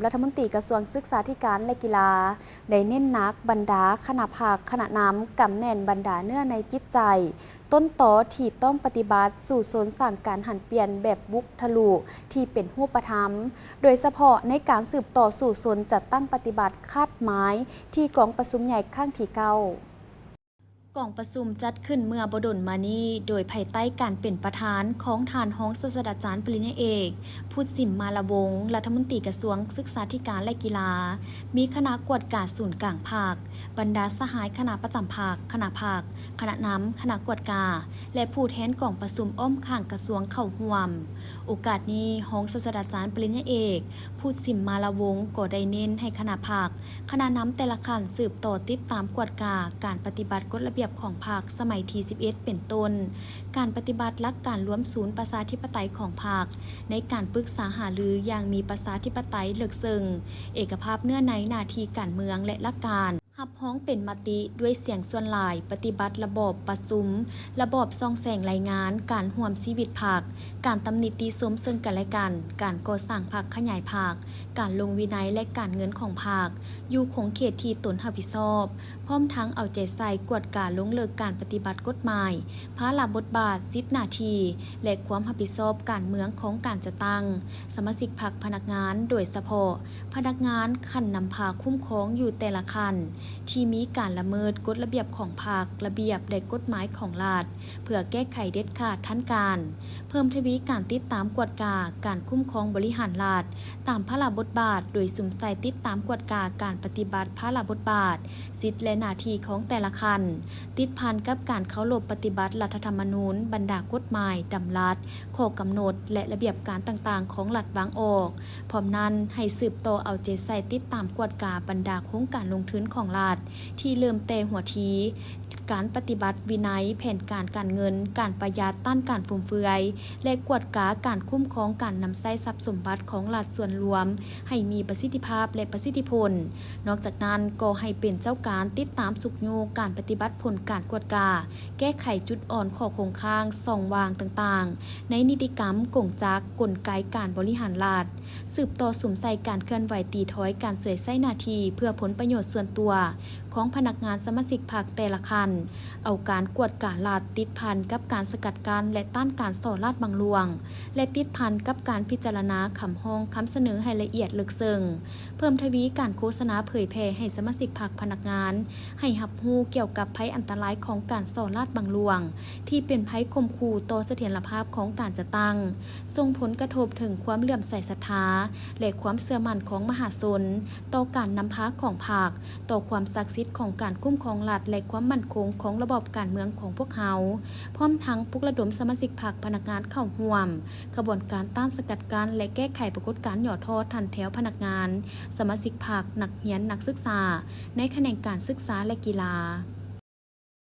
ລັດຖະມົນຕີກະຊວງສຶກສາທິການ ແລະ ກິລາ ໄດ້ເນັ້ນໜັກບັນດາຄະນະພັກ, ຄະນະນຳ, ກຳແໜ້ນບັນດາເນື້ອໃນຈິດໃຈ ຕົ້ນຕໍທີ່ຕ້ອງປະຕິບັດສູ້ຊົນສ້າງການຫັນປ່ຽນແບບບຸກທະລຸທີ່ເປັນຮູບປະທຳ, ໂດຍສະເພາະໃນການສືບຕໍ່ສູ້ຊົນຈັດຕັ້ງປະຕິບັດຄາດໝາຍທີ່ກອງປະຊຸມໃຫຍ່ຄັ້ງທີເກົ້າ. ກອງປະຊຸມຈັດຂຶ້ນເມື່ອບໍ່ດົນມານີ້ ໂດຍພາຍໃຕ້ການເປັນປະທານຂອງທ່ານຮອງສາດສະດາຈານປະລິນຍາເອກ ພຸດສິມມາລະວົງ ລັດຖະມົນຕີກະຊວງສຶກສາທິການ ແລະ ກິລາ, ມີຄະນະກວດກາສູນກາງພັກ, ບັນດາສະຫາຍຄະນະປະຈຳພັກ, ຄະນະພັກ, ຄະນະນຳ, ຄະນະກວດກາ ແລະ ຜູ້ແທນກອງປະຊຸມອ້ອມຂ້າງກະຊວງເຂົ້າຮ່ວມ. ໂອກາດນີ້, ຮອງສາດສະດາຈານປະລິນຍາເອກ ພຸດສິມມາລະວົງ ກໍໄດ້ເນັ້ນໃຫ້ຄະນະພັກ, ຄະນະນຳແຕ່ລະຂັ້ນສືບຕໍ່ຕິດຕາມກວດກາການປະຕິບັດກົດລະບຽບຂອງພັກສະໄໝທີສິບເອັດ ເປັນຕົ້ນ ການປະຕິບັດຫຼັກການລວມສູນປະຊາທິປະໄຕຂອງພັກ, ໃນການປຶກສາຫາລືຢ່າງມີປະຊາທິປະໄຕເລິກເຊິ່ງ, ເອກະພາບເນື້ອໃນໜ້າທີ່ການເມືອງ ແລະ ຫຼັກການ. ຮັບຮອງເປັນມະຕິດ້ວຍສຽງສ່ວນຫຼາຍ, ປະຕິບັດລະບອບປະຊຸມ, ລະບອບສ່ອງແສງລາຍງານ, ການຮ່ວມຊີວິດພັກ, ການຕຳໜິຕິຊົມເຊິ່ງກັນແລະກັນ, ການກໍ່ສ້າງພັກຂະຫຍາຍພັກ, ການລົງວິໄນ ແລະ ການເງິນຂອງພັກ ຢູ່ຂົງເຂດທີ່ຕົນຮັບຜິດຊອບ, ພ້ອມທັງເອົາໃຈໃສ່ກວດກາລົງເລິກການປະຕິບັດກົດໝາຍ, ພາລະບົດບາດ, ສິດໜ້າທີ່ ແລະ ຄວາມຮັບຜິດຊອບການເມືອງຂອງການຈັດຕັ້ງ, ສະມາຊິກພັກ, ພະນັກງານ, ໂດຍສະເພາະ ພະນັກງານຂັ້ນນຳພາຄຸ້ມຄອງຢູ່ແຕ່ລະຂັ້ນ ທີ່ມີການລະເມີດກົດລະບຽບຂອງພັກ, ລະບຽບ ແລະ ກົດໝາຍຂອງລັດ ເພື່ອແກ້ໄຂເດັດຂາດທັນການ, ເພີ່ມທະວີການຕິດຕາມກວດກາການຄຸ້ມຄອງບໍລິຫານລັດຕາມພາລະບົດບາດ ໂດຍສຸມໃສ່ຕິດຕາມກວດກາການປະຕິບັດພາລະບົດບາດ, ສິດ ແລະ ໜ້າທີ່ຂອງແຕ່ລະຂັ້ນ, ຕິດພັນກັບການເຄົາລົບປະຕິບັດລັດຖະທຳມະນູນ, ບັນດາກົດໝາຍ, ດຳລັດ, ຂໍ້ກຳນົດ ແລະ ລະບຽບການຕ່າງໆຂອງລັດວາງອອກ. ພ້ອມນັ້ນ, ໃຫ້ສືບຕໍ່ເອົາໃຈໃສ່ຕິດຕາມກວດກາບັນດາໂຄງການລົງທຶນຂອງລັດ ທີ່ເລີ່ມແຕ່ຫົວທີ, ການປະຕິບັດວິໄນ, ແຜນການການເງິນ, ການປະຢັດ, ຕ້ານການຟຸມເຟືອຍ ແລະ ກວດກາການຄຸ້ມຄອງການນຳໃຊ້ຊັບສົມບັດຂອງລັດສ່ວນລວມໃຫ້ມີປະສິດທິພາບ ແລະ ປະສິດທິຜົນ. ນອກຈາກນັ້ນ, ກໍໃຫ້ເປັນເຈົ້າການຕິດຕາມຊຸກຍູ້ການປະຕິບັດຜົນການກວດກາ, ແກ້ໄຂຈຸດອ່ອນ, ຂໍ້ຄົງຄ້າງ, ຊ່ອງວ່າງຕ່າງໆ ໃນນິຕິກຳ, ກົງຈັກ, ກົນໄກການບໍລິຫານລັດ, ສືບຕໍ່ສຸມໃສ່ການເຄື່ອນໄຫວຕີຖອຍການສວຍໃຊ້ໜ້າທີ່ເພື່ອຜົນປະໂຫຍດສ່ວນຕົວຂອງພະນັກງານສະມາຊິກພັກແຕ່ລະຂັ້ນ, ເອົາການກວດກາລັດຕິດພັນກັບການສະກັດກັ້ນ ແລະ ຕ້ານການສໍ້ລາດບັງຫຼວງ ແລະ ຕິດພັນກັບການພິຈາລະນາຄຳຮ້ອງຄຳສະເໜີໃຫ້ລະອຽດເລິກເຊິ່ງ, ເພີ່ມທະວີການໂຄສະນາເຜີຍແຜ່ໃຫ້ສະມາຊິກພັກ, ພະນັກງານ ໃຫ້ຮັບຮູ້ກ່ຽວກັບໄພອັນຕະລາຍຂອງການສໍ້ລາດບັງຫຼວງ ທີ່ເປັນໄພຂົ່ມຂູ່ຕໍ່ສະຖຽນລະພາບຂອງການຈັດຕັ້ງ, ສົ່ງຜົນກະທົບເຖິງຄວາມເຫຼື້ອມໃສສັດທາ ແລະ ຄວາມເຊື່ອໝັ້ນຂອງມະຫາຊົນຕໍ່ການນຳພາຂອງພັກ, ຕໍ່ຄວາມສັກສິດຂອງການຄຸ້ມຄອງລັດ ແລະ ຄວາມໝັ້ນຄົງຂອງລະບອບການເມືອງຂອງພວກເຮົາ, ພ້ອມທັງປຸກລະດົມສະມາຊິກພັກ, ພະນັກງານເຂົ້າຮ່ວມຂະບວນການຕ້ານສະກັດກັ້ນ ແລະ ແກ້ໄຂປາກົດການຫຍໍ້ທໍ້ຖັນແຖວພະນັກງານ, ສະມາຊິກພັກ, ນັກຮຽນ, ນັກສຶກສາ ໃນຂະແໜງການສຶກສາ ແລະ ກິລາ.